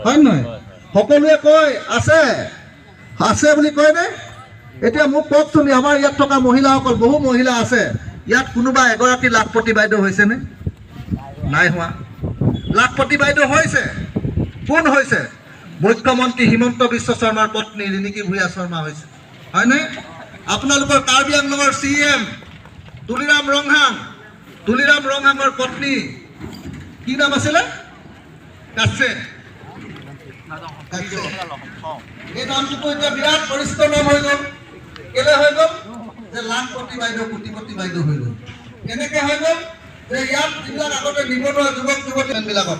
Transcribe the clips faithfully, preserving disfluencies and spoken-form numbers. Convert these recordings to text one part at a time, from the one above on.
হয় নে নহয়? সকলোৱে কয় আছে, আছে বুলি কয় নে? এতিয়া মোক কওকচোন, আমাৰ ইয়াত থকা মহিলাসকল, বহু মহিলা আছে, ইয়াত কোনোবা এগৰাকী লাখপতি বাইদেউ হৈছেনে? নাই হোৱা। লাখপতি বাইদেউ হৈছে। কোন হৈছে? মুখ্যমন্ত্ৰী হিমন্ত বিশ্ব শৰ্মাৰ পত্নী ৰিণিকী ভূঞা শৰ্মা হৈছে। হয়নে? আপোনালোকৰ কাৰ্বি আংলঙৰ চি ই এম তুলিৰাম ৰংহাং, তুলিৰাম ৰংহাঙৰ পত্নী কি নাম আছিলে? কাছে। কাছে। এই নামটোতো এতিয়া বিৰাট পৰিচিত নাম হৈ গ'ল। কেলে হৈ গ'ল? যে লাখপতি বাইদেউ, কোটিপতি বাইদেউ হৈ গ'ল। কেনেকে হৈ গ'ল? যে ইয়াত যিবিলাক আগতে নিবনুৱা যুৱক যুৱতীবিলাকক,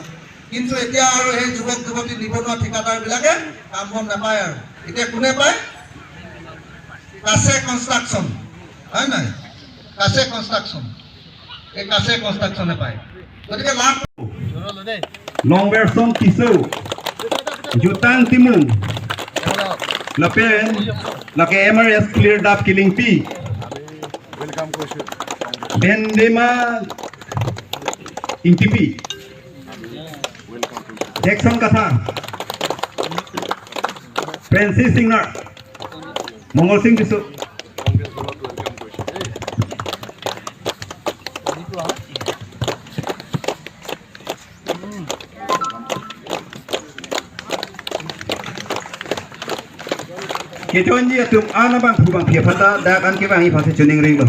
কিন্তু এতিয়া আৰু সেই যুৱক যুৱতী নিবনুৱা ঠিকাদাৰবিলাকে কাম বন নাপায় আৰু। এতিয়া কোনে পায়? কাছে কনষ্ট্ৰাকশ্যন, হয় নাই? কাছে কনষ্ট্ৰাকশ্যন, এই কাছে কনষ্ট্ৰাকশ্যনে পায়। গতিকে লাভ Longverson Tisso, Jutang Timung, lapen lake M R S Clear Dap Kilingpi, Bendema Ingtipi, Jackson Kathar, Francis Singnar, Mongol Singh Tisso. Kejoinji atum an abangphu bangphi aphan ta dak an kevangji aphansi choningri lo.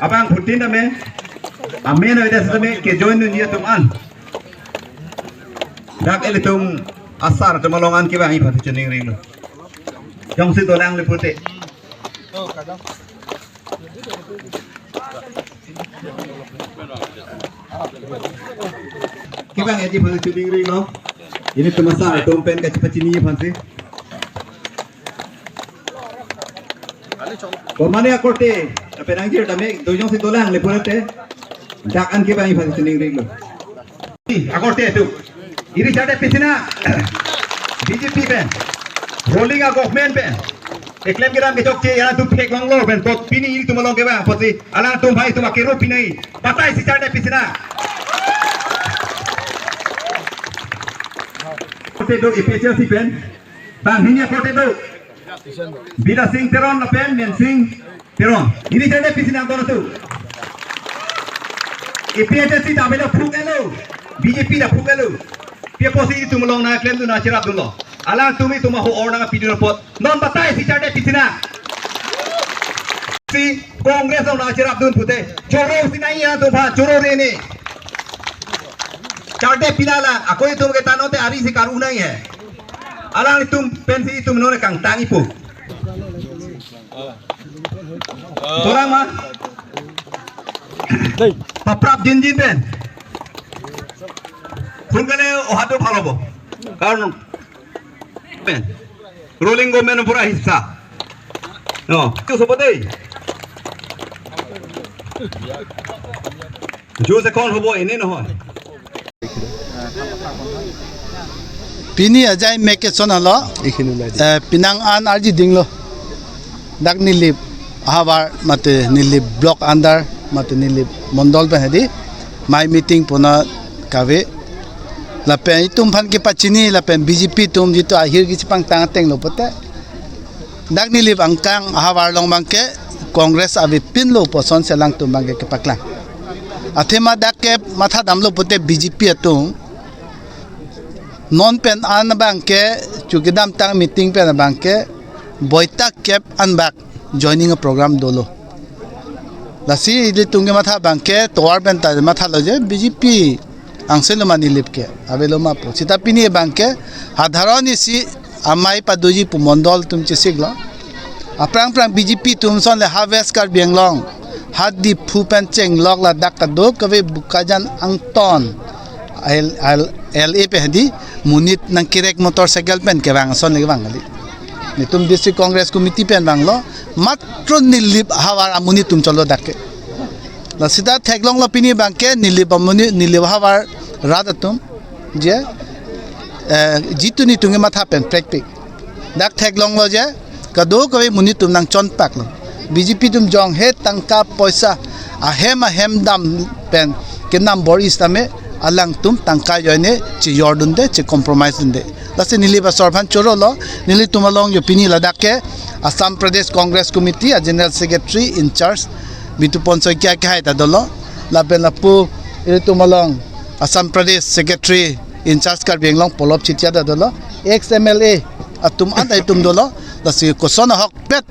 Abangphutin tame, amen avedet tame kejoin dunji atum an. Dak ilitum asar atum along an kevangji aphansi choningri lo. Jongsi dolang le pute. Kevangji aphansi choningri lo. Ilitum asar atum pen kachepachiniji aphansi. Komane akorte, apen angjir tame, do jongsi dolang le purete, dak an kevangji aphansi choningri lo. Akorte atum. Iri chate pisina, B J P pen, ruling a-government pen, keklem kedam kechokche, alangtum theklonglo pen, pot pini ilitum along kevang, potsi, alangtum hai tum akero pinai, patai si chate pisina. Akorte do A P H L C pen, banghini akorte do. Bidya Sing Teron lapen Mensing Teron. Iri chate pisina kono tu. A P H L C ta bela phuk elo. B J P ta phuk elo. Pi apotsi itum along nangklemdun nangcherapdunlo? Alangtum itum aho or nangpidun apot. Non patai si chate pisina. Si Congress along nangcherapdun pute. Choro sinai ya tum pha choro rene. Chate pina la. Ako itum ke tanote ari si karu nai hai. Alangtum pensi itum non kangtang ipo. Dorang ma. Paprap jinjin pen. Kun kane ohado phalo bo. Karon pen. Ruling government pura hissa. No, tu sopo dei. Jose kon hobo ene no hoi. Pini ajai mekesona lo. Ikhinu lai di. Eh, penang an arji dinglo. Dak Nilip ahavar mate Nilip block under mate Nilip mondol pen hedi. Mai meeting pona kave. Lapen itum aphan kepachini lapen B J P atum jitu ahir kechepangtang atenglo pute. Dak Nilip angkang ahavar along abangke Congress avepinlo puson si alangtum abangke kepaklang. Athema dak ke mathadamlo pute B J P atum. Non pen an abangke chu kedamtang meeting pen abangke boita kep anbak joining a-program dolo. Lasi ilitum kematha abangke tovar pen ta mathalo je B J P angse lo ma Nilip ke, avelo ma pu. Seta pini abangke, hadharon isi amei padoji pu mondol atum chesiklo. Aphrang phrang B J P atum ason le ha West Karbi Anglong, ha Diphu pen chenglok ladak kadokave Bokajan Angton, L, L, L A pen hedi, monit nangkerek motorcycle pen kevang ason le kevang kali. Netum District Congress Committee pen vanglo, matro Nilip ahavar amonit atum cholo dak ke. La seta theklonglo pini abangke Nilip amonit, Nilip ahavar rat atum je, eh, jitu netum kematha pen prekpik. Dak theklonglo je, kadokave monit atum nangchonpaklo. B J P atum jong he tangka poisa ahem ahem dam pen kenam bor-i setame alangtum tangka ajoine chejordunde, che compromise dunde. Lasi neli ba sorphan chorolo, nelitum along jo pini ladak ke Assam Pradesh Congress Committee a General Secretary in charge Bitupon Saikia kehai ta dolo. Lapen lapu ilitum along Assam Pradesh Secretary in charge Karbi Anglong Polop Chetia ta dolo. Ex M L A atum anta itum dolo. Lasi koson ahokpet,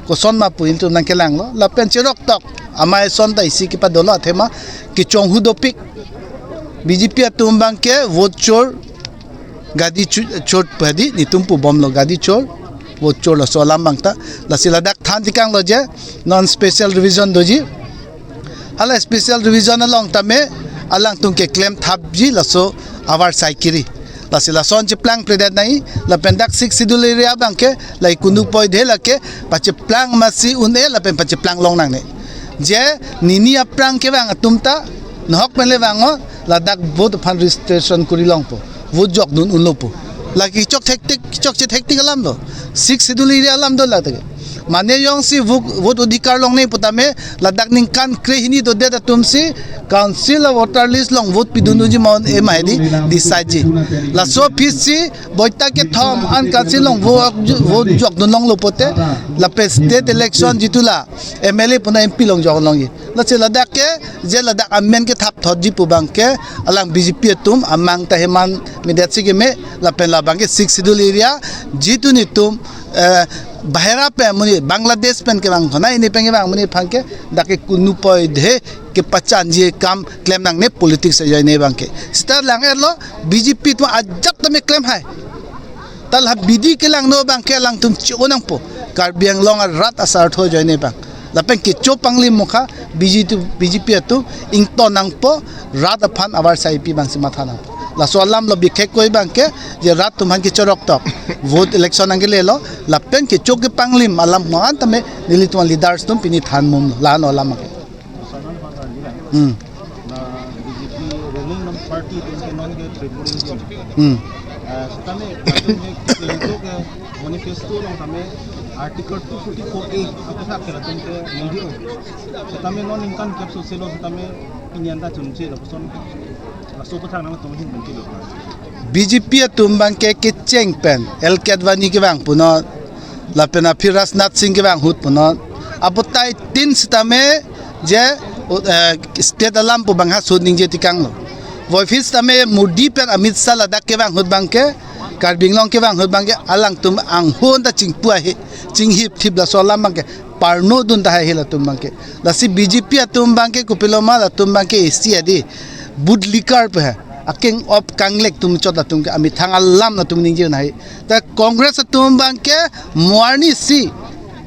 koson ma pu ilitum nangkelanglo. Lapen cheroktok amei ason ta isi kepadolo athema kechonghu dopik. B J P atum abangke vote chor, gadi chu-, chor pu hedi, nelitum pubomlo gadi chor, vote chor laso alam abang ta. Lasi ladak than tekanglo je, non special revision doji. Hala special revision along tame alangtum keklem thapji laso avarsai kiri. Lasi lason cheplangpledet nai, lapen dak Sixth Schedule area abangke, lahei kunu poidhe lake, pacheplang masi un-e lapen pacheplang long nangne. Je nini aphrang kevang atum ta, nahok pen le vango, ladak vote aphan registration kuri longpo. Vote jokdun unlopo. Lake chok thektik, chokche thektik alam do. Sixth Schedule area alam do ladak. Mane jongsi vote, vote odhikar longne putame, ladak ningkan krehini dodet atumsi Council a voter list along vote pidun unji ma un-e ma hedi decide ji. Laso aphi si boita kethom an Council along vote, vote jokdun longlo pote, lapen state election jitu la M L A puna M P along jok longji. Lasi ladak ke, je ladak amen kethap thotji pu abangke, alang B J P atum amang ta heman medet si keme, lapen labangke Sixth Schedule area, jitu nelitum, eh, bahera pen amonit, Bangladesh pen kevang khonai, ini pen kevang amonit abangke, dak ke kunu poidhe kepachanji akam klem nangne politics ajoine abangke. Sita lang-etlo, B J P atum ajat tame klem hai. Ta la bidi kelangno abangke alangtum cho nangpo. Karbi Anglong arat asartho ajoine abang. Lapen kecho panglim mokha B J P, B J P atum ington nangpo rat aphan avarsai pi abangsi matha nangpo. Laso alam lo bikhek koi abangke je rat atum aphan kecho roktok. Vote election nangkelelo lapen kecho kepanglim alam mo-an tame nelitum leaders atum pini than mumlo. La-an alam abangke. Hmm. Na B J P ruling nam party atum ke non ke preference dun. Hmm. Ah, setame atum ke kedo ke manifesto along tame Article two forty-four A aputhak ke latum ke ningdi o. Setame non ningkan kep soselo setame pini anta chunche lapuson laso aputhak nangtum ahin pensi lo. B J P atum abangke kecheng pen L K Advani kevang punon, lapen aphi Rajnath Singh kevang ahut punon. Apotai tin setame je, eh, state alam pu abang ha sut ningje tekanglo. Voiphit setame Modi pen Amit Shah ladak kevang ahut abangke, Karbi Anglong kevang ahut abangke, alangtum anghon ta chingpu ahe, chinghip thip laso alam abangke, parno dun ta hai helatum abangke. Lasi B J P atum abangke kopiloma latum abangke isi adi, but likar pe hai. Akeng op kanglek atum chot atum ke amethang alam atum ningje un hai. Ta Congress atum abangke mo arni si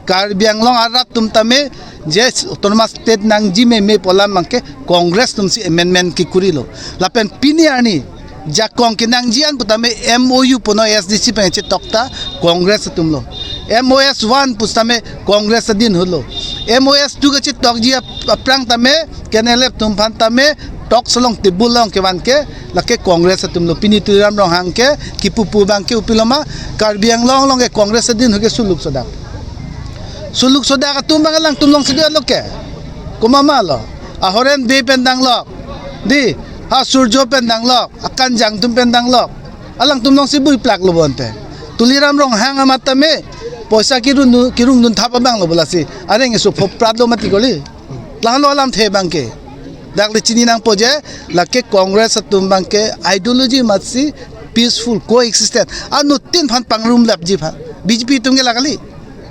Karbi Anglong arat atum tame je autonomous state nangji meme pu alam abangke Congress atumsi amendment kekurilo. Lapen pini arni jakong kenangji an putame M O U punon A S D C pen chetok ta Congress atumlo. M O S one pusitame Congress adin ahutlo. M O S two kachetokji ap-, aphrang tame K N L F atum aphan tame talks along table along kevan ke lake Congress atumlo. Pini Tuliram Ronghang ke kipu pu abangke kopiloma Karbi Anglong along ke Congress adin ahut ke suluk sodak. Suluk sodak atum abang alangtum alongsi dolo ke. Komat ma lo. Ahoren Bey pen danglok. Di, ha Surjo pen danglok. Akanjang atum pen danglok. Alangtum alongsi buiplaklo bonta. Tuliram Ronghang amat tame poisa kirung, kirungdun thap abang lo bo lasi. Areng isu phoprat lo mati koli. Lahenlo alamthe abangke. Dak le chini nangpo je, lake Congress atum abangke ideology amatsi peaceful coexistence. Anuttin aphan pangrumlapji aphan. B J P atum ke la kali.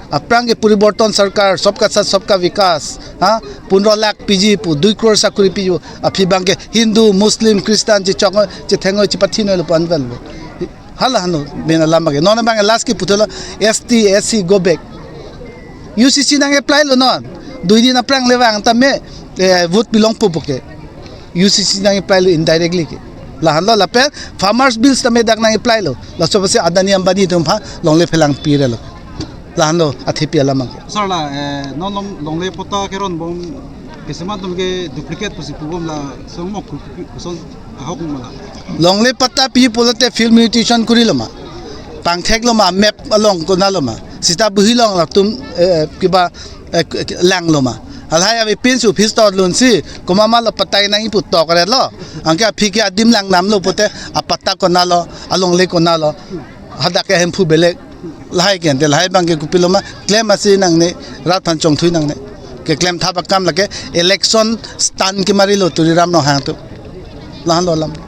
Aphrang ke Poriborton Sarkar, Sabka Saath, Sabka Vikas, ha, pondro lakh piji pu, dui crore sakori piji pu, aphi abangke Hindu, Muslim, Christian, chechok, chetheng, chepathinoi lo pu anvel lo. Hala hanu, bena lama ke. Non abang last ke puthot lo, S T, S C, go back. U C C nang apply lo non. Dui din aphrang le vang tame, eh, vote pilongpo puke. U C C nang apply lo indirectly ke. Lahenlo lapen farmers bills tame dak nang apply lo. Laso apotsi Adani Ambani atum aphan longle phelang pire lo. Lahenlo athepi alam abangke. Sir la, eh, non long-, longle patta keron bom kesemat atum ke duplicate pusi pubom laso mo ku-, ku-, kuson ahok ma la. Longle patta pi pulote field mutation kurilo ma. Pangthek lo ma, map along konat lo ma. Sita buhi along latum, eh, kiba, eh, k-, k-, lang lo ma. Halahai ave pinsi office to lunsi, komat ma lo patta nangji pu tok ret lo. Anke aphi ke adim langdamlo pute, apatta konat lo, alongle konat lo. Hadak ke Hemphu belek. Lahai ke ante, lahai abang ke kopilo ma, klem asi nangne, rat aphan chongthui nangne. Keklem thap akam lake, election stunt kemari lo Tuliram Ronghang atum. Lahan lo alam.